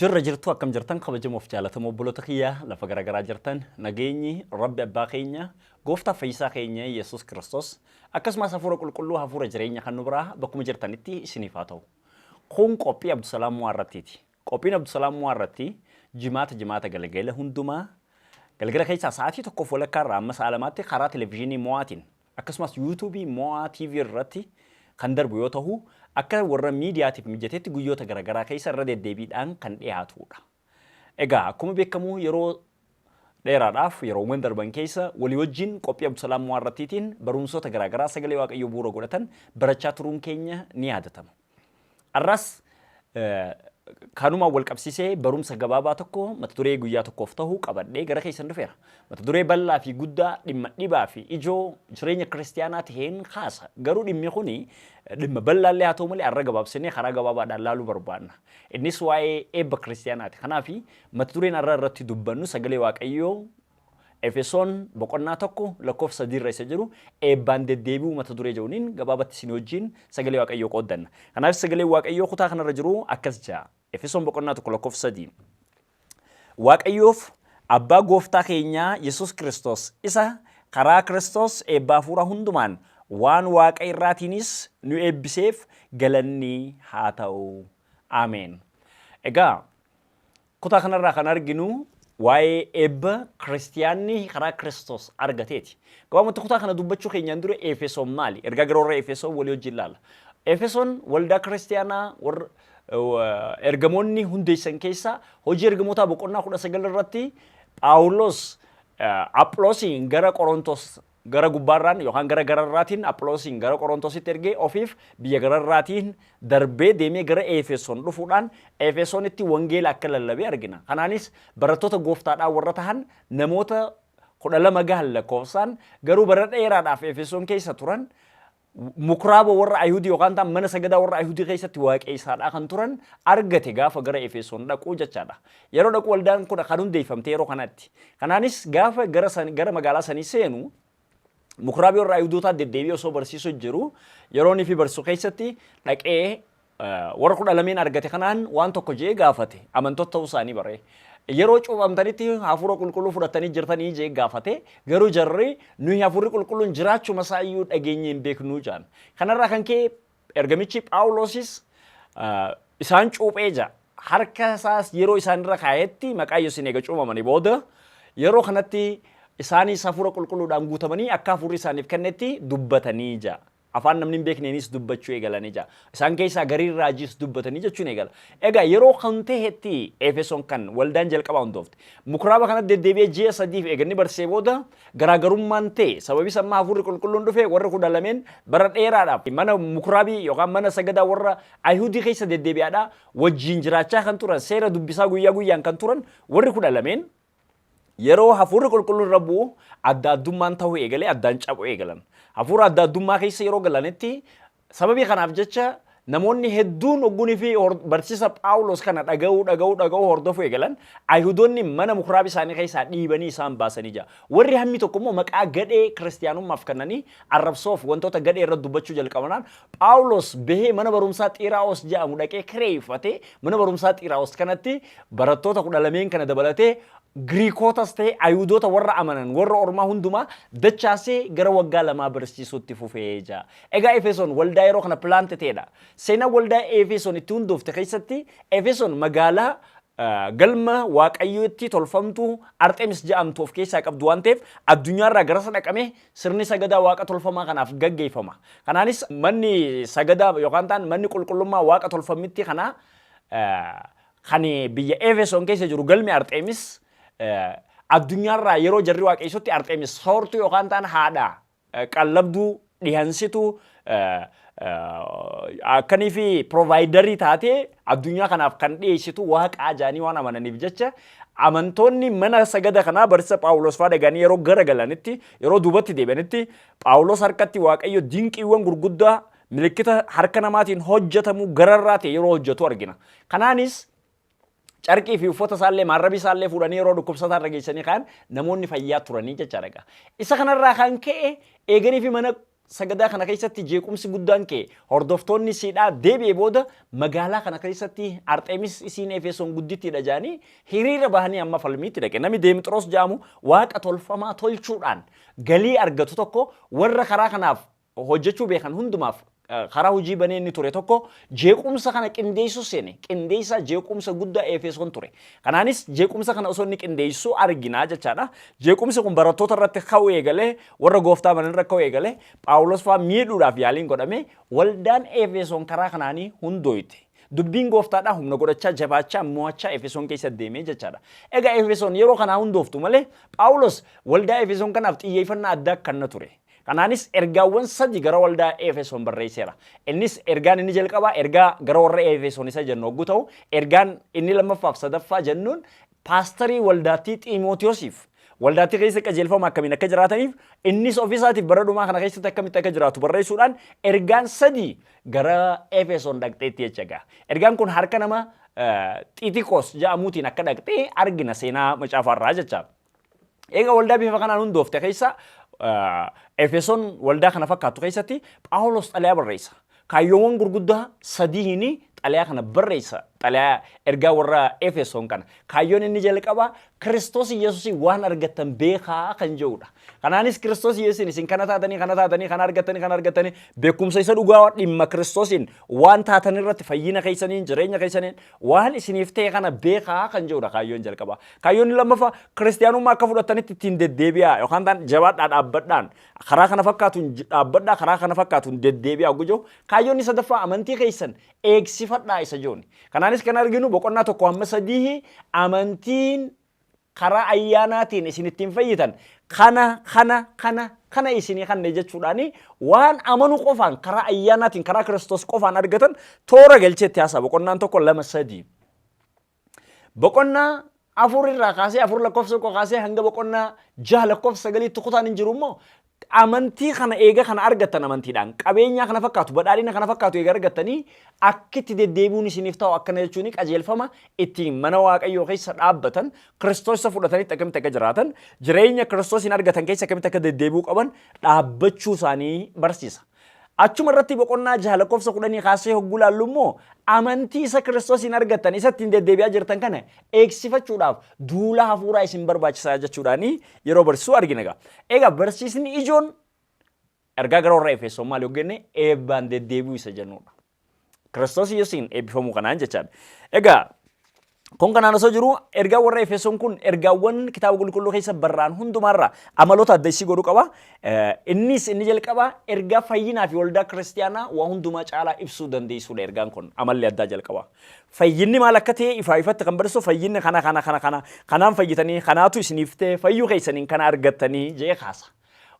Jirra jirtu, akkam jirtan, kabajamoof jaalatamoo obboloota kiyya lafa garaagaraa jirtan? Nageenyi Rabbi abbaa keenya, gooftaa fayyisaa keenya Yesuus Kiristoos, akkasumas hafuura qulqulluu, hafuura jireenya kan nu biraa bakkuma jirtanitti isiniif haa ta'u. Kun qophii Abdusalaam Mu'aarrattiiti. Qophiin Abdusalaam Mu'aarratti jimaata jimaata galgala hundumaa galgala keessaa sa'aatii 1:30 irraa amma sa'a 2tti karaa televezyiinii Mo'aatiin akkasumas yuutuubii Mo'aa TV irratti kan darbu yoo ta'u, akka warra miidiyaatiif mijatetti guyyoota garaagaraa keessa irra deddeebiidhaan kan dhiyaatudha. Egaa akkuma beekamu yeroo dheeraadhaaf, yeroowwan darban keessa walii wajjin qophii Abdusalaam Mu'aarrattiitiin barumsoota garaagaraa sagalee Waaqayyoo bu'uura godhatan barachaa turuun keenya ni yaadatama. Har'as kanumaan wal qabsiisee barumsa gabaabaa tokko mata duree guyyaa tokkoof ta'u qabadhee gara keessan dhufeera. Mata duree bal'aa fi guddaa, dhimma dhibaa fi ijoo jireenya kiristiyaanaa taheen kaasa. Garuu dhimmi kuni dhimma bal'aallee haa ta'u malee har'a gabaabsinee karaa gabaabaadhaan laaluu barbaanna. Innis waa'ee eebba kiristiyaanaati. Kanaaf mata dureen har'a irratti dubbannu sagalee Waaqayyoo Efesoon boqonnaa 1 lakkoofsa 3 irra isa jiru, eebbaan deddeebi'uu mata duree jedhuuniin gabaabatti isin wajjin sagalee Waaqayyoo qooddanna. Kanaaf sagaleen Waaqayyoo kutaa kanarra jiru akkas jedha. Efesoon boqonnaa 1 lakkoofsa 3. Waaqayyoof abbaa gooftaa keenyaa Yesuus Kiristoos isa karaa Kiristoos eebba hafuuraa hundumaan waan waaqa irraatiinis nu eebbiseef galanni haa ta'u. Ameen. Egaa kutaa kanarraa kan arginu waa'ee eebba kiristiyaanni karaa Kiristoos argateeti. Gabaabumatti kutaa kana dubbachuu keenyaan dura Efesoon maali? Ergaa gara warra Efesoon walii wajjin ilaalla. Efesoon waldaa kiristiyaanaa warra ergamoonni hundeessan keessaa hojii ergamootaa boqonnaa 19 irratti Phaawulos Aphiloosiin gara Qorontos gara gubbaarraan yookaan gara gararraatiin Aphiloosiin gara Qorontositti ergee, ofiif biyya gararraatiin darbee deemee gara Efesoon dhufuudhaan Efesoonitti wangeela akka lallabee argina. Kanaanis barattoota gooftaadhaa warra tahan namoota 12 gahan lakkoofsaan, garuu bara dheeraadhaaf Efesoon keessa turan, mukuraaba warra Ayihudii yookaan ta'an mana sagadaa warra Ayihudii keessatti waaqeessaadhaa kan turan argate gaafa gara Efesoon dhaquu jechaadha. Yeroo dhaqu waldaan kun kan hundeeffamte yeroo kanatti. Kanaanis gaafa gara gara magaalaa sanii seenu mukuraabii warra Ayihudootaa deddeebi'ee osoo barsiisuu jiru, yeroo inni fi barsiisu keessatti dhaqee warra 12n argate kanaan waan tokko je'ee gaafate, amantoota ta'uu isaanii bare. Yeroo cuuphamtanitti hafuura qulqulluu fudhattanii jirtanii je'ee gaafate, garuu jarri nuyi hafuurri qulqulluun jiraachuma isaa iyyuu dhageenyee hin beeknuu jedhan. Kanarraa kan ka'e ergamichi Phaawulosis isaan cuuphee ja'a. Harka isaas yeroo isaan irra kaa'etti maqaa Yesuusiin eega cuuphamanii booda, yeroo kanatti isaanis hafuura qulqulluudhaan guutamanii akka hafuurri isaaniif kennetti dubbatanii ja'a. Afaan namni hin beekneenis dubbachuu eegalanii ja'a. Isaan keessaa gariin raajiis dubbatanii jechuun eegala. Egaa yeroo kan ta'etti Efesoon kan waldaan jalqabaa hundoofte. Mukuraaba kanatti deddeebi'ee ji'a 3f eeganni barsee booda garaagarummaan ta'e, sababii sammaa hafuurri qulqulluun dhufe, warri 12n bara dheeraadhaaf mana mukuraabii yookaan mana sagadaa warra Ayihudii keessa deddeebi'aadhaa wajjin jiraachaa kan turan, seera dubbisaa guyyaa guyyaan kan turan warri 12n, yeroo hafuurri qulqulluun irra bu'u adda addummaan ta'uu eegalee addaan cabuu eegalan. Hafuura adda addummaa keessa yeroo galanitti, sababii kanaaf jecha namoonni hedduun oggunii fi barsiisa Phaawulos kana dhaga'uu dhaga'uu dhaga'uu hordofuu eegalan, Ayihudoonni mana mukuraaba isaanii keessaa dhiibanii isaan baasanii jira. Warri hammi tokko immoo maqaa gadhee kiristiyaanummaaf kennanii arrabsoof wantoota gadhee irratti dubbachuu jalqabanaan, Phaawulos bahee mana barumsaa Xiiraa'os jedhamu dhaqee kireeffatee, mana barumsaa Xiiraa'os kanatti barattoota 12n kana dabalatee Giriikootas ta'e Ayihudoota warra amanan warra ormaa hundumaa dachaasee gara waggaa 2 barsiisuutti fufee jira. Egaa Efesoon waldaa yeroo kana pilaante ta'edha. Seenaa waldaa Efesoon itti hundoofte keessatti Efesoon magaalaa galma waaqayyootti tolfamtuu Arxemis jedhamtu of keessaa qabdu waan ta'eef, addunyaarraa garasa dhaqamee sirni sagadaa waaqa tolfamaa kanaaf gaggeeffama. Kanaanis manni sagadaa yookaan ta'an manni qulqullummaa waaqa tolfammitti kanaa kan biyya Efesoon keessa jiru, galmi Arxeemis, addunyaarraa yeroo jarri waaqessutti Arxeemis soortuu yookaan ta'an haadha qallabduu dhihansituu akkanii fi provaayidarii taatee addunyaa kanaaf kan dhiyeessitu waaqaa jaanii waan amananiif jecha, amantoonni mana sagada kanaa barsiisa Phaawulos fa'aa dhaga'anii yeroo garagalanitti, yeroo duubatti deebi'anitti, Phaawulos harkatti Waaqayyo dinqiiwwan gurguddaa milikkita harka namaatiin hojjetamu gararraa ta'e yeroo hojjetu argina. Kanaanis carqii fi uffata isaallee, maarrabii isaallee fuudhanii yeroo dhukkubsataa irra geessanii ka'an namoonni fayyaa turanii jechaadha. Isa kanarraa kan ka'e eeganii fi mana sagadaa kana keessatti jeequmsi guddaan ka'e, hordoftoonni siidhaa deebi'e booda, magaalaa kana keessatti Arxeemis isiin Efesoon guddittiidha jedhanii hiriira bahanii amma falmiitti dhaqe. Namni Deemixiroos jedhamu waaqa tolfamaa tolchuudhaan galii argatu tokko, warra karaa kanaaf hojjechuu beekan hundumaaf karaa hojii banee inni ture tokko, jeequmsa kana qindeessuu seene. Qindeessaa jeequmsa guddaa Efesoon ture. Kanaanis jeequmsa kana osoo inni qindeessuu arginaa jechaadha. Jeequmsi kun barattoota irratti ka'uu eegalee, warra gooftaa amanan irra ka'uu eegalee, Phaawulos fa'aa miidhuudhaaf yaaliin godhame. Waldaan Efesoon karaa kanaanii hundooyte. Dubbiin gooftaadhaa humna godhachaa, jabaachaa, mo'achaa Efesoon keessa deemee jechaadha. Egaa Efesoon yeroo kanaa hundooftu malee, Phaawulos waldaa Efesoon kanaaf xiyyeeffannaa addaa kenna ture. Kanaanis ergaawwan sadi gara waldaa Efesoon barreesseera. Innis ergaan inni jalqabaa ergaa gara warra Efesoon isa jennu hogguu ta'u, ergaan inni lammaffaaf sadaffaa jennuun paastarii waldaattii Xiimootiyoosiif waldaattii keessa qajeelfama akkamiin akka jiraataniif, innis ofiisaatiif bara dhumaa kana keessatti akkamitti akka jiraatu barreessuudhaan ergaan sadii gara Efesoon dhaqxeetti jecha. Ergaan kun harka nama Xiitiqoos jedhamuutiin akka dhaqxee argina seenaa macaafaarraa jecha. Egaa waldaa bifa kanaan hundoofte keessa, Efesoon waldaa kana fakkaattu keessatti Phaawulos xalayaa barreessa. Kaayyoowwan gurguddaa sadiini xalayaa kana barreessa. Xalayaa ergaa warra Efesoon kana. Kaayyoon inni jalqabaa Kiristoos Yesuusii waan argattan beekaa kan jedhudha. Kanaanis Kiristoos Yesuusiin isin kana taatanii, kana taatanii, kana argattanii, kana argattanii, beekumsa isa dhugaa dhimma Kiristoosiin waan taatan irratti, fayyina keessaniin, jireenya keessaniin waan isiniif ta'e kana beekaa kan jedhudha kaayyoon jalqabaa. Kaayyoon inni lammaffaa kiristiyaanummaa akka fudhattanitti ittiin deddeebi'aa yookaan ta'an jabaadhaa, dhaabbadhaan, karaa kana fakkaatuun dhaabbadhaa, karaa kana fakkaatuun deddeebi'aa gujoo. Kaayyoon inni sadaffaa amantii keessan eegsifadhaa isa jooni. Kanaanis kan arginu boqonnaa 1 hamma 3 amantiin karaa ayyaanaatiin isin ittiin fayyitan kana kana kana kana isinii kanne jechuudhaani, waan amanu qofaan, karaa ayyaanaatiin, karaa Kiristoos qofaan argatan toora galcheetti haasaa boqonnaan 1, 2, 3. Boqonnaa 4 irraa kaasee, 4 lakkoofsa 1 kaasee hanga boqonnaa 6 lakkoofsa 9tti kutaan hin jiru immoo, amantii kana eega kana argattan, amantiidhaan qabeenyaa kana fakkaatu, badhaadhina kana fakkaatu eega argattanii, akkitti deddeebi'uun isiniif ta'u akkana jechuun qajeelfama ittiin mana Waaqayyoo keessa dhaabbatan, Kiristoos isa fudhatanitti akkamitti akka jiraatan, jireenya Kiristoos hin argatan keessa akkamitti akka deddeebi'uu qaban dhaabbachuu isaanii barsiisa. Achuma irratti boqonnaa 6 lakkoofsa 10 kaasee hogguu laallu immoo, amantii isa Kiristoos hin argattan, isa ittiin deddeebi'aa jirtan kana eegsifachuudhaaf duula hafuuraa isin barbaachisaa jechuudhaani yeroo barsiisuu argina egaa. Egaa barsiisni ijoon ergaa gara warra Efesoon maal yoo jenne, eebbaan deddeebi'uu isa jennudha. Kiristoos Yesuusiin eebbifamuu kanaan jechaadha. Egaa kun kanaan osoo jiru, ergaa warra Efesoon kun ergaawwan kitaaba qulqulluu keessa barraan hundumaarraa amaloota adda isii godhuu qaba. Innis inni jalqabaa ergaa fayyinaa fi waldaa kiristiyaanaa waa hundumaa caalaa ibsuu dandeessuudha ergaan kun, amalli addaa jalqabaa. Fayyinni maal akka ta'e ifaa ifatti kan barsiisu, fayyinni kana kana kana kana kanaan fayyitanii, kanaatu isiniif ta'e, fayyuu keessaniin kana argattanii jee kaasa.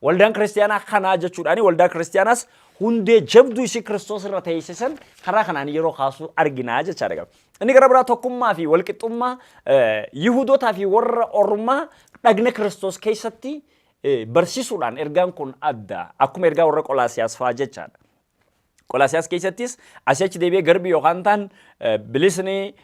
Waldaan kiristiyaanaa kanaa jechuudhaani waldaa kiristiyaanaas hundee jabduu isii Kiristoos irra teessisan karaa kanaan yeroo kaasu arginaa jechaadha. Inni gara biraa tokkummaa fi walqixxummaa Yihuudootaa fi warra Ormaa dhagna Kiristoos keessatti barsiisuudhaan ergaan kun adda. Akkuma ergaa warra Qolaasiyaas fa'aa jechaadha. Qolaasiyaas keessattis asii achi deebi'ee garbi yookaan ta'an bilisni,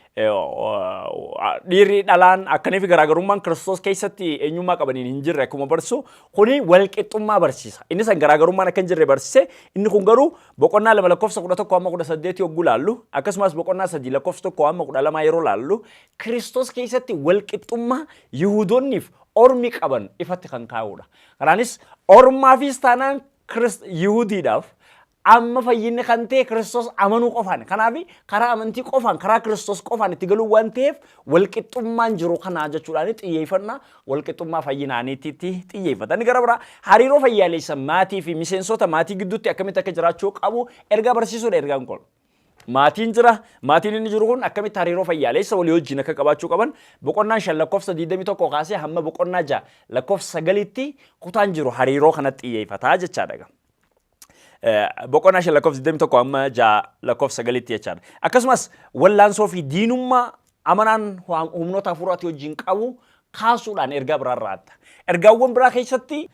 dhiirri dhalaan akkanii fi garaagarummaan Kiristoos keessatti eenyummaa qabaniin hin jirre akkuma barsiisu, kuni walqixxummaa barsiisa. Inni san garaagarummaan akka hin jirre barsiise. Inni kun garuu boqonnaa 2 lakkoofsa 11 hamma 18 yogguu laallu, akkasumas boqonnaa 3 lakkoofsa 1 hamma 12 yeroo laallu, Kiristoos keessatti walqixxummaa Yihuudoonniif ormi qaban ifatti kan kaa'udha. Kanaanis ormaafis taanaan Yihuudiidhaaf amma fayyinni kan ta'e Kiristoos amanuu qofaan. Kanaaf karaa amantii qofaan, karaa Kiristoos qofaan itti galuu waan ta'eef, walqixxummaan jiru kanaa jechuudhaan xiyyeeffannaa walqixxummaa fayyinaaniitti xiyyeeffata. Inni gara biraa hariiroo fayyaalessa maatii fi miseensota maatii gidduutti akkamitti akka jiraachuu qabu ergaa barsiisuudha ergaan kun. Maatiin jira, maatiin inni jiru kun akkamitti hariiroo fayyaalessa walii wajjin akka qabaachuu qaban boqonnaan 5 lakkoofsa 21 kaasee hamma boqonnaa 6 lakkoofsa 9tti kutaan jiru hariiroo kanatti xiyyeeffataa jechaadha. Boqonnaa 5 lakkoofsa 21 hamma 6 lakkoofsa 9tti jechaadha. Akkasumas wallaansoo fi diinummaa amanaan humnoota hafuuraatii wajjin qabu kaasuudhaan ergaa biraarraa adda. Ergaawwan biraa keessatti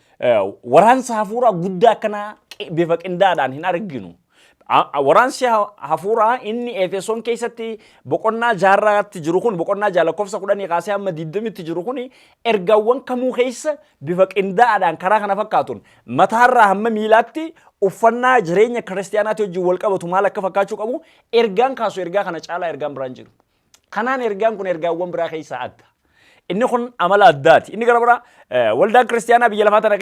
waraansa hafuuraa guddaa akkanaa bifa qindaadhaan hin arginu. Waraansi hafuuraa inni Efesoon keessatti boqonnaa jaarraatti jiru kun, boqonnaa 6 lakkoofsa 10 kaasee hamma 20tti jiru kun, ergaawwan kamuu keessa bifa qindaa'aadhaan karaa kana fakkaatuun mataarraa hamma miilaatti uffannaa jireenya kiristiyaanaatti wajjin wal qabatu maal akka fakkaachuu qabu ergaan kaasu ergaa kana caalaa ergaan biraan jiru. Kanaan ergaan kun ergaawwan biraa keessaa adda. Inni kun amala addaati. Inni gara biraa waldaan kiristiyaanaa biyya lafaa tana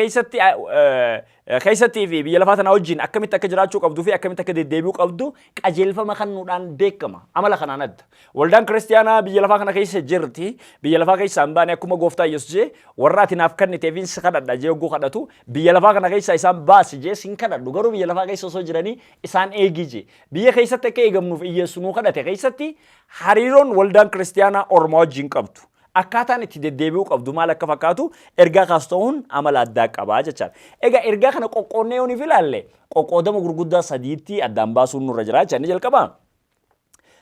keessatti fi biyya lafaa tana wajjin akkamitti akka jiraachuu qabduu fi akkamitti akka deddeebi'uu qabdu qajeelfama kennuudhaan beekama. Amala kanaan adda. Waldaan kiristiyaanaa biyya lafaa kana keessa jirti. Biyya lafaa keessaa hin baane. Akkuma gooftaa Yesuus jee, "Warra ati naaf kenniteefin si kadhadha" jee hogguu kadhatu, "Biyya lafaa kana keessa isaan baasi" jee sin kadhadhu. Garuu "Biyya lafaa keessa osoo jiranii isaan eegi" jee. Biyya keessatti akka eegamnuuf Iyyeessu nuu kadhate keessatti hariiroon waldaan kiristiyaanaa ormaa wajjin qabdu, akkaataan itti deddeebi'uu qabdu maal akka fakkaatu ergaa kaasu ta'uun amala addaa qabaa jechaadha. Egaa ergaa kana qoqqoonnee yoo nuuf ilaalle, qoqqoodama gurguddaa sadiitti addaan baasuun nurra jira jecha. Inni jalqabaa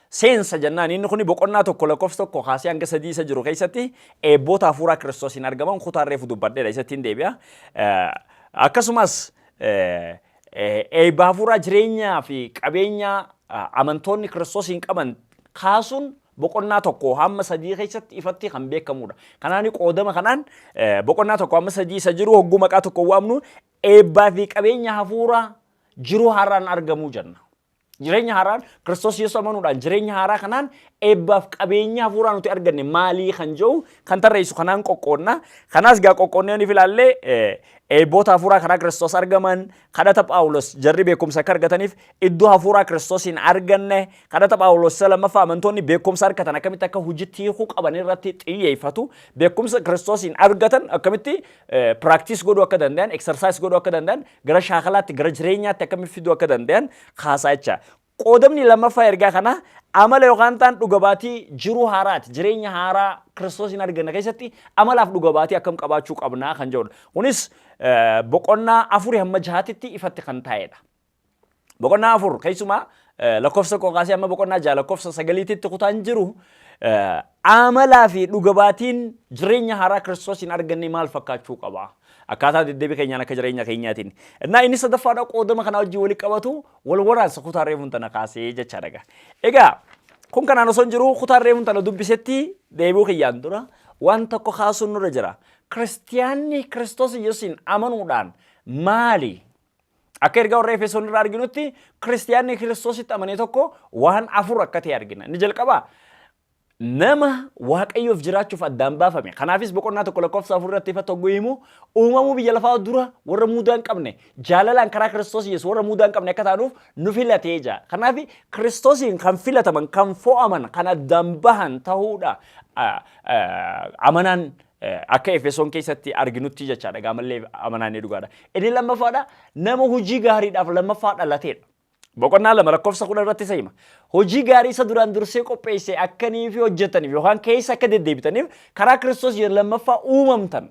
seensa jennaan. Inni kun boqonnaa 1 lakkoofsa 1 kaasee hanga 3 isa jiru keessatti eebboota hafuuraa Kiristoosiin argaman kutaa reefu dubbadheedha, isatti hin deebi'a. Akkasumas eebba hafuuraa jireenyaa fi qabeenya amantoonni Kiristoosiin qaban kaasuun boqonnaa 1 hamma 3 keessatti ifatti kan beekamudha. Kanaan qoodama kanaan boqonnaa 1 hamma 3 isa jiru hogguu maqaa tokko waamnu, eebbaa fi qabeenya hafuuraa jiruu haaraan argamuu jenna. Jireenya haaraan Kiristoos Yesuus amanuudhaan jireenya haaraa kanaan eebbaaf qabeenya hafuuraa nuti arganne maalii kan jedhu kan tarreessu kanaan qoqqoodna. Kanaas gaa qoqqoonnee yoo ilaalle, eebboota hafuuraa karaa Kiristoos argaman, kadhata Phaawulos jarri beekumsa akka argataniif, iddoo hafuuraa Kiristoosiin arganne, kadhata Phaawulos isa lammaffaa amantoonni beekumsa argatan akkamitti akka hojiitti hiikuu qaban irratti xiyyeeffatu, beekumsa Kiristoosiin argatan akkamitti practice godhuu akka danda'an, exercise godhuu akka danda'an, gara shaakalaatti, gara jireenyaatti akkamitti fiduu akka danda'an kaasaa jecha. Qoodamni lammaffaa ergaa kana amala yookaan ta'an dhuga baatii jiruu haaraati. Jireenya haaraa Kiristoosiin arganne keessatti amalaaf dhuga baatii akkam qabaachuu qabnaa kan jedhudha. Kunis boqonnaa 4 hamma 6tti ifatti kan taa'edha. Boqonnaa 4 keessumaa lakkoofsa 1 kaasee amma boqonnaa 6 lakkoofsa 9tti kutaan jiru amalaa fi dhuga baatiin jireenya haaraa Kiristoosiin arganne maal fakkaachuu qaba? Akkaataa deddeebii keenyaan akka jireenya keenyaatiin. Innaa inni sadaffaadha qoodama kanaa wajjin walitti qabatu wal waraansa kutaa reefuun tana kaasee jechaadha. Egaa kun kanaan osoo hin jiru, kutaa reefuun tana dubbisetti deebi'uu kiyyaan dura waan tokko kaasuun nurra jira. Kiristiyaanni Kiristoos Yesuusiin amanuudhaan maali? Akka ergaa warra Efesoon irraa arginutti, kiristiyaanni Kiristoositti amanee tokko waan afur akka ta'e argina. Inni jalqabaa nama Waaqayyoof jiraachuuf addaan baafame. Kanaafis boqonnaa 1 lakkoofsa 4 irratti ifatti hogguu himu, uumamuu biyya lafaa dura warra mudaa hin qabne, jaalalaan karaa Kiristoos Yesuus warra mudaa hin qabne akka taanuuf nu filatee jira. Kanaaf Kiristoosiin kan filataman, kan fo'aman, kan addaan bahan ta'uudha amanaan akka Efesoon keessatti arginutti jechaadha. Gaamallee amanaan ni dhugaadha. Inni lammaffaadha, nama hojii gaariidhaaf lammaffaa dhalateedha. Boqonnaa 2 lakkoofsa 10 irratti isa hima. Hojii gaarii isa duraan dursee qopheesse akkanii fi hojjetaniif yookaan keessa akka deddeebitaniif karaa Kiristoos lammaffaa uumamtan.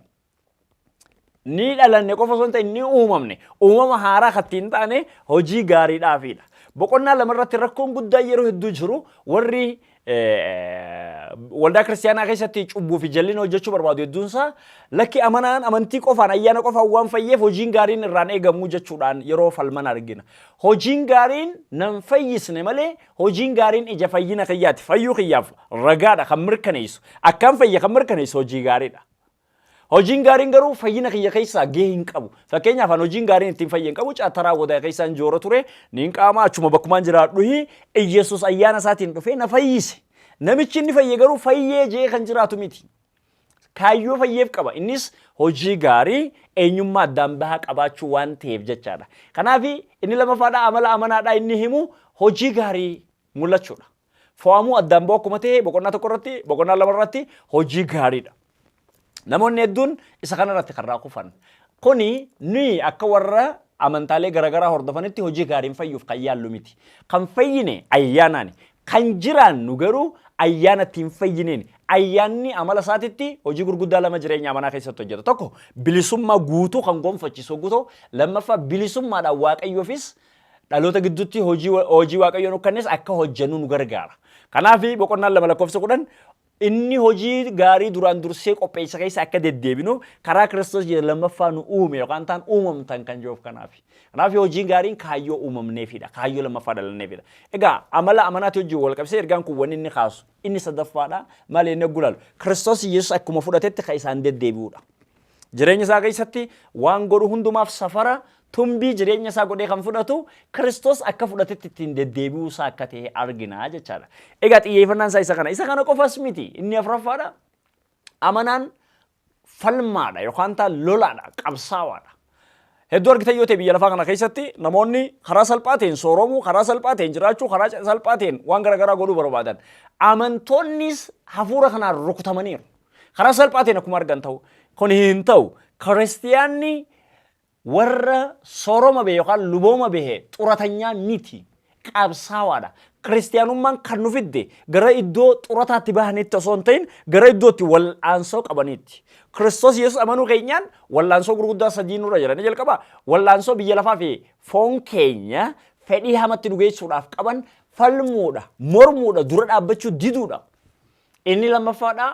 Ni dhalanne qofa osoo hin ta'in ni uumamne. Uumama haaraa kan ittiin taane hojii gaariidhaafidha. Boqonnaa 2 irratti rakkoon guddaan yeroo hedduu jiru, warri waldaa kiristaanaa keessatti cubbuu fi jallina hojjechuu barbaadu hedduunsaa, lakki, amanaan amantii qofaan, ayyaana qofaan waan fayyeef hojiin gaariin irraan eegamuu jechuudhaan yeroo falman argina. Hojiin gaariin nan fayyisne malee hojiin gaariin ija fayyina kiyyaati. Fayyuu kiyyaaf ragaadha kan mirkaneessu. Akkaan fayye kan mirkaneessu hojii gaariidha. Hojiin gaariin garuu fayyina kiyya keessaa gahee hin qabu. Fakkeenyaaf, an hojiin gaariin ittiin fayye hin qabu. Caataraa wadaa keessaan joora ture. Niin qaama achuma bakkumaan jiraadhu Iyyasuus ayyaana isaatiin dhufee na fayyise. Namichi inni fayye garuu fayyee jee kan jiraatu miti. Kaayyoo fayyeef qaba. Innis hojii gaarii eenyummaa addaan bahaa qabaachuu waan ta'eef jechaadha. Kanaaf inni lammaffaadha, amala amanaadhaa inni himu hojii gaarii mul'achuudha. Fo'amuu addaan bahu akkuma ta'e boqonnaa 1 irratti, boqonnaa 2 irratti hojii gaariidha. Namoonni hedduun isa kanarratti kan kufan. Kuni nuyi akka warra amantaalee garaagaraa hordofanitti hojii gaariin fayyuuf kan yaallu miti. Kan fayyine ayyaanaani. Kan jiraannu garuu ayyaana ittiin fayyineen. Ayyaanni amala isaatitti hojii gurguddaa lama jireenya amanaa keessatti hojjeta. Tokko, bilisummaa guutuu kan gonfachiisu yogguu ta'u, lammaffaa bilisummaadhaan Waaqayyoofis dhaloota gidduutti hojii Waaqayyoon kennes akka hojjennu nu gargaara. Kanaaf boqonnaan 2 lakkoofsa 10 Inni hojii gaarii duraan dursee qopheesse keessa akka deddeebinu karaa Kiristoos jedhe lammaffaa nu uume yookaan ta'an uumamtan kan jiruuf kanaaf. Kanaaf hojiin gaariin kaayyoo uumamneefidha. Kaayyoo lammaffaa dhalanneefidha. Egaa amala amanaati wajjin wal qabsee ergaan kun wanni inni kaasu inni sadaffaadha. Maali inni gulaalu? Kiristoos Yesuus akkuma fudhatetti kan isaan deddeebi'udha. Jireenya isaa keessatti waan godhu hundumaaf safara tumbii jireenya isaa godhee kan fudhatu Kiristoos akka fudhatetti ittiin deddeebi'uu isaa akka ta'e argina jechaadha. Egaa xiyyeeffannaan isaa isa kana. Isa kana qofas miti. Inni afuraffaadha. Amanaan falmaadha yookaan ta'a lolaadha, qabsaawaadha. Hedduu argitan yoo ta'e biyya lafaa kana keessatti namoonni karaa salphaa ta'een sooromuu, karaa salphaa ta'een jiraachuu, karaa salphaa ta'een waan garaagaraa godhuu barbaadan. Amantoonnis hafuura kanaan rukutamaniiru. Karaa salphaa ta'een akkuma argan ta'u. Kun hin ta'u. Kiristiyaanni warra sooroma bahe yookaan lubooma bahe xuratanyaa miti. Qabsaawaadha. Kiristiyaanummaan kan nu fidde gara iddoo xurataatti bahanitti osoo hin ta'in gara iddoo itti wal'aansoo qabaniitti. Kiristoos Yesuus amanuu keenyaan wal'aansoo gurguddaa sadii nurra jira. Inni jalqaba wal'aansoo biyya lafaa fi foon keenya fedhii hamatti nu geessuudhaaf qaban falmuudha, mormuudha, dura dhaabbachuu diduudha. Inni lammaffaadha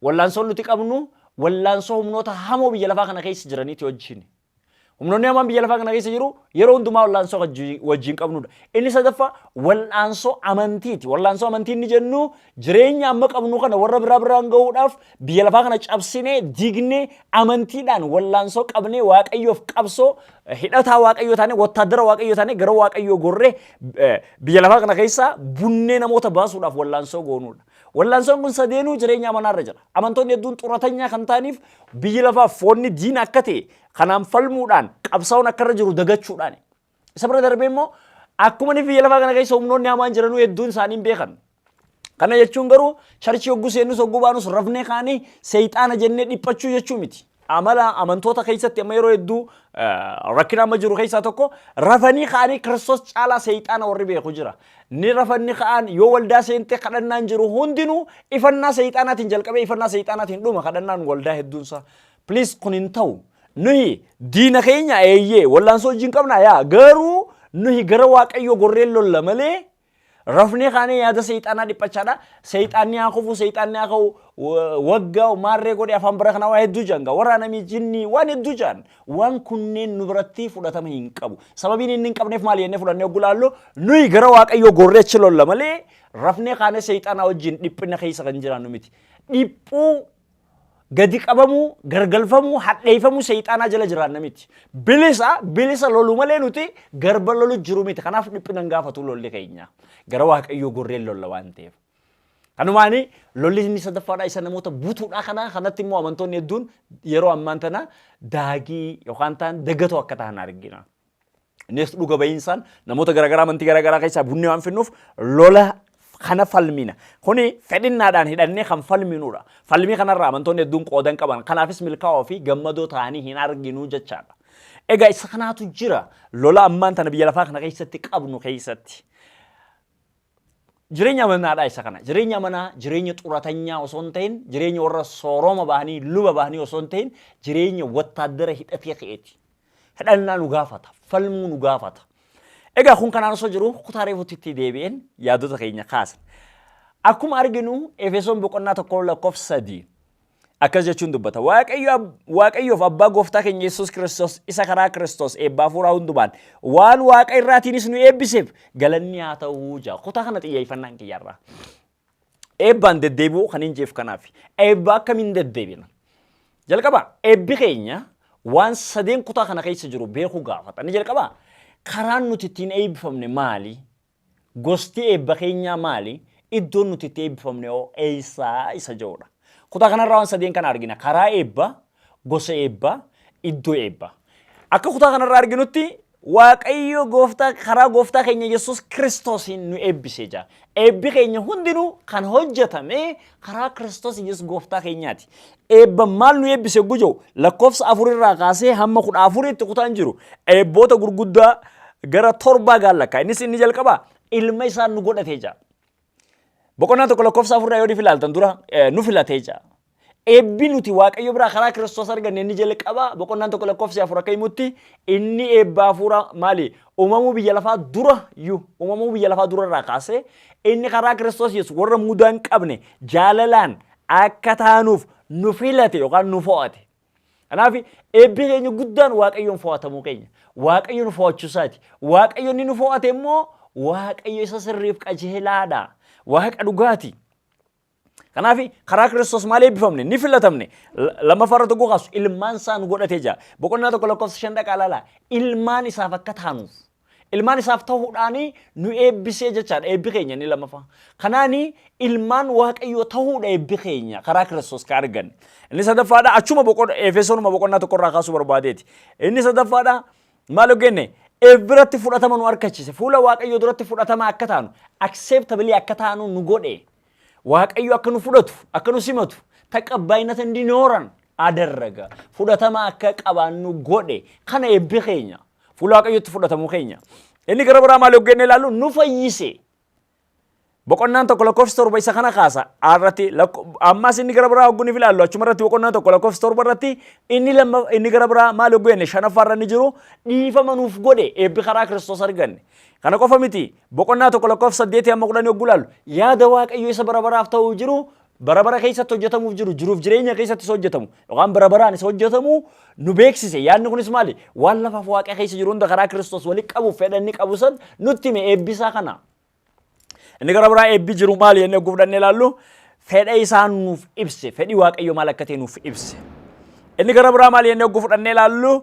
wallaansoon nuti qabnu wallaansoo humnoota hamoo biyya lafaa kana keessa jiraniiti wajjin. Humnoonni hamaan biyya lafaa kana keessa jiru yeroo hundumaa wallaansoo wajjin qabnudha. Inni sadaffaa wallaansoo amantiiti. Wallaansoo amantii inni jennu jireenya amma qabnu kana warra biraa biraan gahuudhaaf biyya lafaa kana cabsinee diignee amantiidhaan wallaansoo qabnee Waaqayyoof qabsoo hidhataa Waaqayyoo taanee wattaaddara Waaqayyoo taanee gara Waaqayyoo gorree biyya lafaa kana keessaa bunnee namoota baasuudhaaf wallaansoo goonuudha. Wallaansoon kun sadeenuu jireenya amanaarra jira. Amantoonni hedduun xuratanyaa kan ta'aniif biyyi lafaa foonni diina akka ta'e kanaan falmuudhaan qabsaa'uun akka irra jiru dagachuudhaan. Isa bira darbee immoo akkuma inni biyya lafaa kana keessa humnoonni hamaan jiranuu hedduun isaanii hin beekan. Kana jechuun garuu charchii hogguu seennus hogguu baanus rafnee kaanii seexaana jennee dhiphachuu jechuu miti. Amala amantoota keessatti amma yeroo hedduu rakkina amma jiru keessaa tokko rafanii ka'anii Kiristoos caalaa seexaana warri beeku jira. Ni rafanni ka'an yoo waldaa seentee kadhannaan jiru hundinuu ifannaa seexaanaatiin jalqabee ifannaa seexaanaatiin dhuma kadhannaan waldaa hedduunsaa. Please, kun hin ta'u. Nuyi diina keenya eeyyee wallaansoo wajjin qabna yaa, garuu nuyi gara Waaqayyoo gorreen lolla malee rafnee kaanee yaada seexaanaa dhiphachaadha. Seexaanni haa kufu, seexaanni haa ka'u, waggaa maarree godhe afaan bara kanaa waa hedduu jedhan gaa waraanamii jinnii waan hedduu jedhan. Waan kunneen nu biratti fudhatama hin qabu. Sababiin inni hin qabneef maali jennee fudhannee hogguu laallu, nuyi gara Waaqayyoo gorree achi lolla malee rafnee kaanee seexaanaa wajjin dhiphina keessa kan jiraannu miti. Dhiphuu, gadi qabamuu, gargalfamuu, hadheeffamuu seexaanaa jala jiraanna miti. Bilisa, bilisa lolu malee nuti garba lolu jiru miti. Kanaaf dhiphina hin gaafatu lolli keenya. Gara Waaqayyoo gorreen lolla waan ta'eef. Kanumaani lolli inni sadaffaadha isa namoota butuudha kana kanatti immoo amantoonni hedduun yeroo ammaan tana daagii yookaan ta'an dagatoo akka ta'an argina. Innis dhuga bahiinsaan namoota garaagaraa amantii garaagaraa keessaa bunnee waan finnuuf lola kana falmina. Kuni fedhinnaadhaan hidhannee kan falminudha. Falmii kanarraa amantoonni hedduun qoodan qaban. Kanaafis milkaa'oo fi gammadoo ta'anii hin arginu jechaadha. Egaa isa kanaatu jira lola ammaan tana biyya lafaa kana keessatti qabnu keessatti. Jireenya amanaadhaa isa kana. Jireenya amanaa jireenya xuratanyaa osoo hin ta'in, jireenya warra sooroma bahanii luba bahanii osoo hin ta'in, jireenya wattaaddara hidhatee ka'eeti. Hidhannaa nu gaafata. Falmuu nu gaafata. Egaa kun kanaan osoo jiru kutaa reefutti itti deebi'een yaadota keenya kaasa. Akkuma arginu Efesoon boqonnaa 1 lakkoofsa 3 akkas jechuun dubbata. Waaqayyoof abbaa gooftaa keenya Yesuus Kiristoos isa karaa Kiristoos eebba hafuuraa hundumaan waan Waaqa irraatiinis nu eebbiseef galanni haa ta'uu jaa. Kutaa kana xiyyeeffannaan kiyyarraa. Eebbaan deddeebi'uu kan hin jeef kanaaf. Eebba akkamiin deddeebina? Jalqaba eebbi keenya waan sadeen kutaa kana keessa jiru beekuu gaafata. Inni jalqaba karaan nuti ittiin eebbifamne maali? Gosti eebba keenyaa maali? Iddoon nuti itti eebbifamne hoo eessaa isa jedhudha. Kutaa kanarraa waan sadeen kana argina. Karaa eebbaa, gosa eebbaa, iddoo eebbaa. Akka kutaa kanarraa arginutti Waaqayyo gooftaa karaa gooftaa keenya Yesuus Kiristoosiin nu eebbisee jira. Eebbi keenya hundinuu kan hojjetame karaa Kiristoos Yesuus gooftaa keenyaati. Eebba maal nu eebbise gujoo lakkoofsa 4 irraa kaasee hamma 14tti kutaan jiru eebboota gurguddaa gara torbaa gaallakka. Innis inni jalqabaa ilma isaa nu godhatee jira. Boqonnaa 1 lakkoofsa 4 irraa yoo ilaaltan dura nu filatee jira. Eebbi nuti Waaqayyo biraa karaa Kiristoos arganne inni jalqaba boqonnaan 1 lakkoofsi 4 akka himutti inni eebba hafuura maali? Uumamuu biyya lafaa dura iyyuu, uumamuu biyya lafaa dura irraa kaasee inni karaa Kiristoos Yesuus warra mudaa hin qabne jaalalaan akka taanuuf nu filate yookaan nu fo'ate. Kanaaf eebbi keenya guddaan Waaqayyoon fo'atamuu keenya. Waaqayyo nu fo'achuu isaati. Waaqayyo inni nu fo'ate immoo Waaqayyo isa sirriif qajeelaadha. Waaqa dhugaati. Kanaaf karaa Kiristoos maal eebbifamne? Ni filatamne. Lammaffaa irratti oguu kaasu ilmaan isaa nu godhatee jira. Boqonnaa 1 lakkoofsa 5 dhaqaa ilaalaa. Ilmaan isaaf akka taanuuf. Ilmaan isaaf ta'uudhaan nu eebbisee jechaadha eebbi keenya inni lammaffaa. Kanaani ilmaan Waaqayyoo ta'uudha eebbi keenya karaa Kiristoos kan arganne. Inni sadaffaadha achuma boqonnaa Efesoonuma boqonnaa 1 irraa kaasuu barbaadeeti. Inni sadaffaadha maal hojjenne? Eebbiratti fudhatama nu arkachiise. Fuula Waaqayyoo duratti fudhatama akka taanu, acceptable akka taanu nu godhe. Waaqayyo akka nu fudhatu, akka nu simatu, taqabbaayinata indinooran adarraga. Fudhatama akka qabaannu godhe. Kana eebbi keenya. Fuula Waaqayyootti fudhatamuu keenya. Inni gara biraa maal hojjenne ilaallu? Nu fayyise. Boqonnaan 1 lakkoofsa 7 isa kana kaasa. Irratti ammas inni gara biraa hogguu ni ilaallu achuma irratti boqonnaa 1 lakkoofsa 7 irratti inni lamma inni gara biraa maal hojjenne shanaffaa irra inni jiru dhiifama nuuf godhe eebbi karaa Kiristoos arganne. Kana qofa miti, boqonnaa 1 lakkoofsa 8 hamma 10 yogguu ilaallu yaada Waaqayyo isa bara baraaf ta'uu jiru, bara bara keessatti hojjetamuuf jiru, jiruuf jireenya keessatti isa hojjetamu yookaan bara baraan isa hojjetamu nu beeksise. Yaadni kunis maali? Waan lafaaf waaqa keessa jiru hunda karaa Kiristoos walitti qabuuf fedha inni qabu san nutti hime eebbisaa kana. Inni gara biraa eebbi jiru maali jennee yogguu fudhannee ilaallu fedha isaa nuuf ibse. Fedhi Waaqayyo maal akka ta'e nuuf ibse. Inni gara biraa maali jennee yogguu fudhannee ilaallu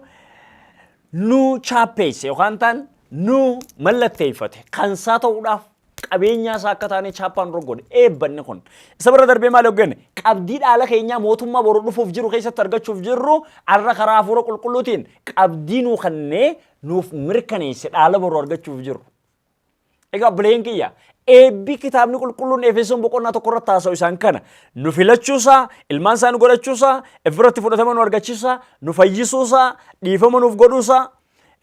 nu chaappeesse yookaan ta'an nu mallatteeffate. Kansaa ta'uudhaaf qabeenyaa isaa akka taane chaappaan nurra godhe. Eebbanni kun. Isa bira darbee maal hojjenne? Qabdii dhaala keenyaa mootummaa boru dhufuuf jiru keessatti argachuuf jirru har'a karaa hafuura qulqulluutiin qabdii nuu kennee nuuf mirkaneesse dhaala boru argachuuf jirru. Egaa obboleeyyan kiyya, eebbi kitaabni qulqulluun Efesoon boqonnaa 1 irratti haasa'u isaan kana. Nu filachuusaa, ilmaan isaa nu godhachuusaa, ifirratti fudhatama nu argachiisuusaa, nu fayyisuusaa, dhiifama nuuf godhuusaa,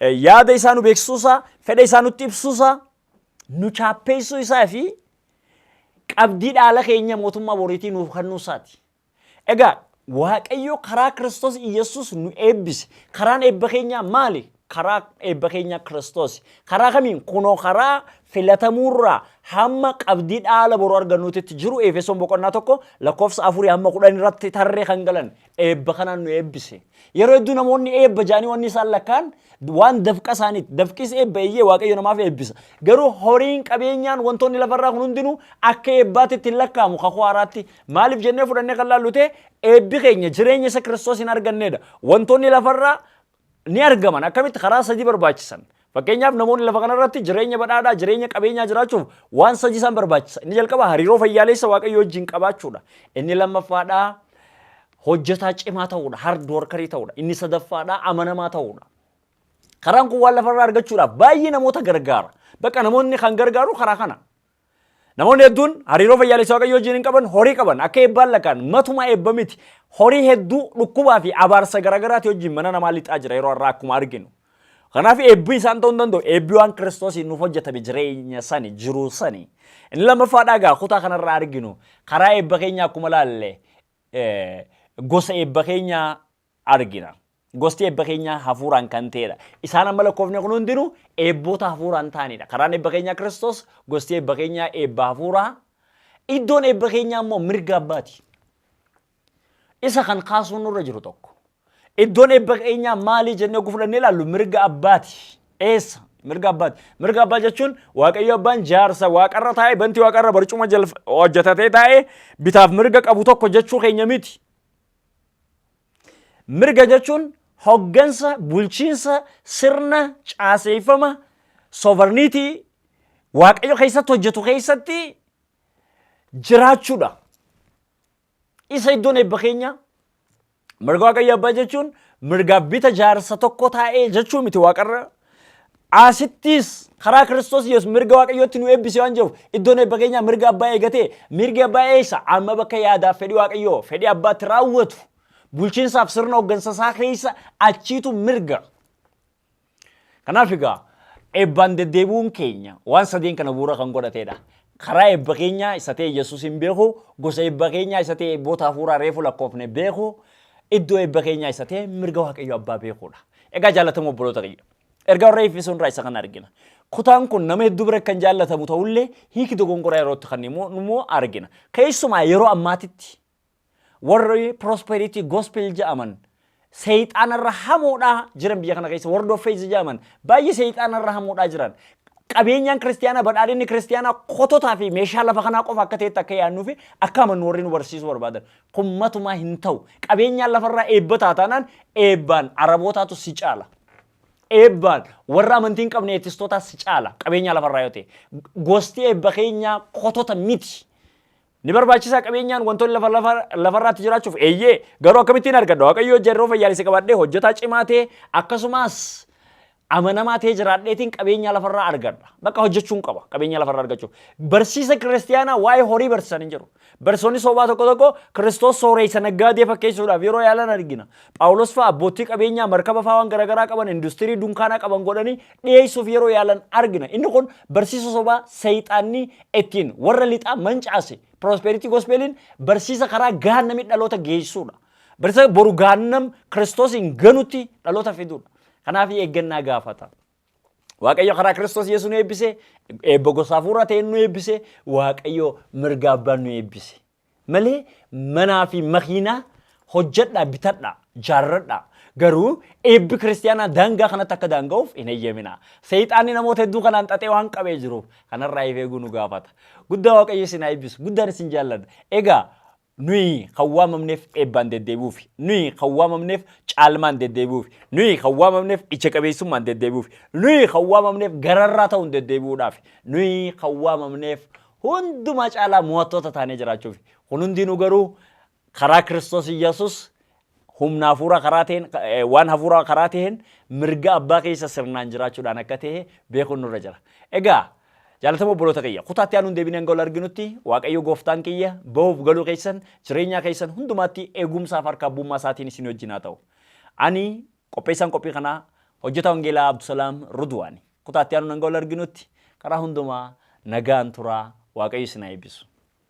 yaada isaa nu beeksisuusaa, fedha isaa nutti ibsuusaa, nu chaappeessuu isaa fi qabdii dhaala keenya mootummaa boriitii nuuf kennuu isaati. Egaa Waaqayyo karaa Kiristoos Iyyasuus nu eebbise. Karaan eebba keenyaa maali? Karaa eebba keenyaa Kiristoos. Karaa kamiin? Kunoo karaa filatamuurraa hamma qabdii dhaala boru argannuutitti jiru Efesoon boqonnaa 1 lakkoofsa 4 hamma 10 irratti tarree kan galan eebba kanaan nu eebbise. Yeroo hedduu namoonni eebba jedhanii wanni isaan lakkaan waan dafqa isaaniiti. Dafqis eebba, eeyyee, Waaqayyo namaaf eebbisa. Garuu horiin qabeenyaan wantoonni lafarraa kun hundinuu akka eebbaatti ittiin lakkaa'amu kakuu haaraatti. Maaliif jennee fudhannee kan laallu ta'e eebbi keenya jireenya isa Kiristoos hin arganneedha. Wantoonni lafarraa ni argaman akkamitti karaa sadii barbaachisan. Fakkeenyaaf namoonni lafa kanarratti jireenya badhaadhaa, jireenya qabeenyaa jiraachuuf waan sadii isaan barbaachisa. Inni jalqaba hariiroo fayyaalessa Waaqayyo wajjin qabaachuudha. Inni lammaffaadhaa hojjetaa cimaa ta'uudha, hard workerii ta'uudha. Inni sadaffaadhaa amanamaa ta'uudha. Karaan kun waan lafarraa argachuudhaaf baay'ee namoota gargaara. Bakka namoonni kan gargaaru karaa kana. Namoonni hedduun hariiroo fayyaalessa Waaqayyo wajjin hin qaban, horii qaban akka eebbaan lakkaan matuma eebba miti. Horii hedduu dhukkubaa fi abaarsa garaagaraati wajjin mana namaa lixaa jira yeroo har'aa akkuma arginu. Kanaaf eebbi isaan ta'uu hin danda'u. Eebbi waan Kiristoosiin nuuf hojjetame jireenya sani, jiruu sani. Inni lammaffaadhaa egaa kutaa kanarraa arginu karaa eebba keenyaa akkuma laalle gosa eebba keenyaa argina. Gosti eebba keenyaa hafuuraan kan ta'edha. Isaan amma lakkoofne kun hundinuu eebboota hafuuraan ta'anidha. Karaan eebba keenyaa Kiristoos, gosti eebba keenyaa eebba hafuuraa. Iddoon eebba keenyaa immoo mirga abbaati. Isa kan kaasuun nurra jiru tokko. Iddoon eebba keenyaa maalii jennee oguu fudhannee ilaallu mirga abbaati. Eessa? Mirga abbaati. Mirga abbaa jechuun Waaqayyo abbaan jaarsa waaqarra taa'ee bantii waaqarra barcuma hojjetatee taa'ee bitaaf mirga qabu tokko jechuu keenya miti. Mirga jechuun hoggansa, bulchiinsa, sirna, caaseeffama, sovereignty Waaqayyo keessatti hojjetu keessatti jiraachuudha. Isa iddoon eebba keenya mirga Waaqayyo abbaa jechuun mirgaaf bita jaarsa tokko taa'ee jechuu miti waaqarra. Asittis karaa Kiristoos Yesuus mirga Waaqayyootti nu eebbise waan jiruuf iddoon eebba keenyaa mirga abbaa eegatee mirgi abbaa eessa amma bakka yaadaaf fedhii Waaqayyoo fedhii abbaatti raawwatu bulchiinsaaf sirna hooggansa isaa keessa achiitu mirga. Kanaaf egaa eebbaan deddeebi'uun keenya waan sadeen kana bu'uura kan godhatedha. Karaa eebba keenyaa isa ta'e Yesuusin beeku, gosa eebba keenyaa isa ta'e eebboota hafuuraa reefu lakkoofne beeku, iddoo eebba keenyaa isa ta'e mirga Waaqayyo Abbaa beekuudha. Egaa jaallatamoo obboloota kiyya. Ergaa warra Efesoon irraa isa kana argina. Kutaan kun nama hedduu bira kan jaallatamu ta'ullee hiiki dogongoraa yeroo itti kan immoo argina. Keessumaa yeroo ammaatitti warri prosperity gospel jedhaman seexaanarra hamoodhaa jiran biyya kana keessa word of faith jedhaman baay'ee seexaanarra hamoodhaa jiran. Qabeenyaan kiristiyaanaa, badhaadhinni kiristiyaanaa kototaa fi meeshaa lafa kanaa qofa akka ta'etti akka yaadnuu fi akka amannu warri nu barsiisuu barbaadan. Kun matumaa hin ta'u. Qabeenyaan lafarraa eebba taataanaan eebbaan Arabootaatu si caala. Eebbaan warra amantii hin qabne eetistootaa si caala qabeenyaa lafarraa yoo ta'e. Gosti eebba keenyaa kotota miti. Ni barbaachisaa qabeenyaan wantoonni lafarraatti jiraachuuf? Eeyyee, garuu akkamittiin argadha? Waaqayyo yeroo fayyaalessa qabadhee, hojjetaa cimaa ta'e, akkasumas amanamaa ta'ee jiraadheetiin qabeenya lafarraa argadha. Bakka hojjechuun qaba qabeenya lafarraa argachuuf. Barsiisa kiristiyaanaa waa'ee horii barsiisan hin jiru. Barsiisonni sobaa tokko tokko Kiristoos sooressa naggaadee fakkeessuudhaaf yeroo yaalan argina. Phaawulos fa'a abbootii qabeenyaa markaba fa'aa waan garaagaraa qaban, industirii dunkaanaa qaban godhanii dhiyeessuuf yeroo yaalan argina. Inni kun barsiisa sobaa seexaanni ittiin warra lixaa mancaase. Prosperity gospeliin barsiisa karaa gaannamii dhaloota geessuudha. Barsiisa boru gaannam Kiristoosiin ganutti dhaloota fiduudha. Kanaaf eeggannaa gaafata. Waaqayyo karaa Kiristoos Yesuus nu eebbise, eebba gosa hafuuraa ta'een nu eebbise, Waaqayyo mirga abbaan nu eebbise. Malee manaa fi makiinaa hojjedhaa, bitadhaa, jaarradhaa. Garuu eebbi kiristiyaanaa daangaa kanatti akka daanga'uuf hin eeyyamina. Seexaanni namoota hedduu kanaan xaxee waan qabee jiruuf kanarraa if eeguu nu gaafata. Guddaa Waaqayyo isin haa eebbisu. Guddaan isin jaalladha. Egaa nuyi kan waamamneef eebbaan deddeebi'uufi. Nuyi kan waamamneef caalmaan deddeebi'uufi. Nuyi kan waamamneef ija qabeessummaan deddeebi'uufi. Nuyi kan waamamneef gararraa ta'uun deddeebi'uudhaafi. Nuyi kan waamamneef hundumaa caalaa mo'attoota taanee jiraachuufi. Kun hundinuu garuu karaa Kiristoos Iyyasuus humna hafuuraa karaa ta'een, waan hafuuraa karaa ta'een mirga abbaa keessa sirnaan jiraachuudhaan akka ta'e beekuun nurra jira. Egaa jaalatamoo obboloota kiyya, kutaatti aanuun deebinee hanga wal arginutti Waaqayyo gooftaan kiyya bahuuf galuu keessan, jireenyaa keessan hundumaatti eegumsaaf harka abbummaa isaatiin isin wajjin haa ta'u. Ani qopheessaan qophii kanaa hojjetaa wangeelaa Abdusalaam Rudwaani. Kutaatti aanuun hanga wal arginutti karaa hundumaa nagaan turaa, Waaqayyo isin haa eebbisu.